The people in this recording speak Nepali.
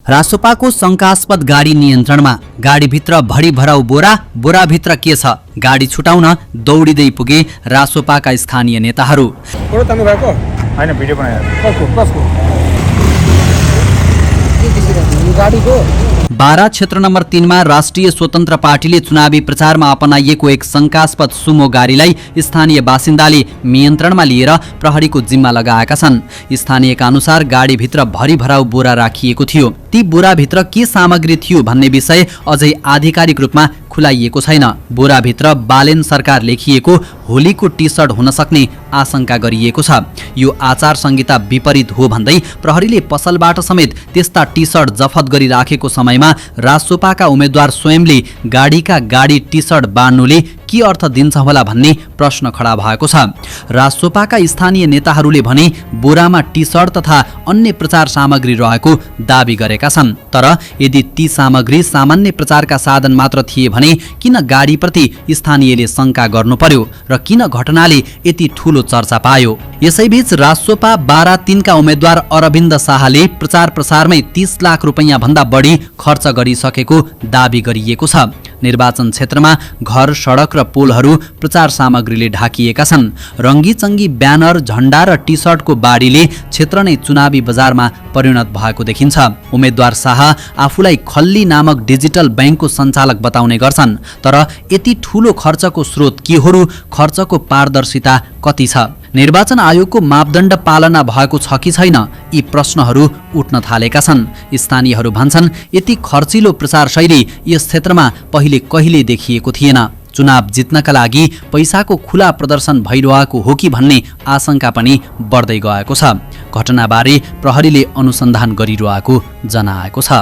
रासोपाको शंकास्पद गाडी नियन्त्रणमा, गाडीभित्र भरी भराउ बोराभित्र के छ, गाडी छुटाउन दौडिँदै पुगे रासोपाका स्थानीय नेताहरू। बारा क्षेत्र नम्बर 3 मा राष्ट्रिय स्वतन्त्र पार्टीले चुनावी प्रचारमा अपनाइएको एक शंकास्पद सुमो गाडीलाई स्थानीय बासिन्दाले नियन्त्रणमा लिएर प्रहरीको जिम्मा लगाएका छन्। स्थानीयका अनुसार गाडीभित्र भरी भराउ बोरा राखिएको थियो। ती बोराभित्र के सामग्री थियो भन्ने विषय अझै आधिकारिक रूपमा खुलाइएको छैन। बोराभित्र बालेन सरकार लेखिएको होलीको टी सर्ट हुन सक्ने आशंका गरिएको छ। यो आचार संहिता विपरीत हो भन्दै प्रहरीले पसलबाट समेत त्यस्ता टी सर्ट जफत गरिराखेको समयमा रासोपाका उम्मेद्वार स्वयंले गाडी टी सर्ट बाँड्नुले के अर्थ दिन्छ होला भन्ने प्रश्न खडा भएको छ। रासोपाका स्थानीय नेताहरूले भने बोरामा टी सर्ट तथा अन्य प्रचार सामग्री रहेको दावी गरेका छन्। तर यदि ती सामग्री सामान्य प्रचारका साधन मात्र थिए भने किन गाडीप्रति स्थानीयले शंका गर्नु पर्यो र किन घटनाले यति ठूलो चर्चा पायो? यसैबीच रासोपा बारा 3 का उम्मेद्वार अरविन्द शाहले प्रचार प्रसारमै 30 लाख रुपैयाँ भन्दा बढी खर्च गरिसकेको दावी गरिएको छ। निर्वाचन क्षेत्रमा घर, सडक र पोलहरू प्रचार सामग्रीले ढाकिएका छन्। रङ्गीचङ्गी ब्यानर, झण्डा र टी सर्टको बाढीले क्षेत्र नै चुनावी बजारमा परिणत भएको देखिन्छ। उम्मेद्वार शाह आफूलाई खल्ली नामक डिजिटल बैंकको सञ्चालक बताउने गर्छन्। तर यति ठूलो खर्चको स्रोत के हो र खर्चको पारदर्शिता कति छ? निर्वाचन आयोगको मापदण्ड पालना भएको छ कि छैन? यी प्रश्नहरू उठ्न थालेका छन्। स्थानीयहरू भन्छन् यति खर्चिलो प्रचार शैली यस क्षेत्रमा पहिले कहिले देखिएको थिएन। चुनाव जित्नका लागि पैसाको खुला प्रदर्शन भइरहेको हो कि भन्ने आशंका पनि बढ्दै गएको छ। घटनाबारे प्रहरीले अनुसन्धान गरिरहेको जनाएको छ।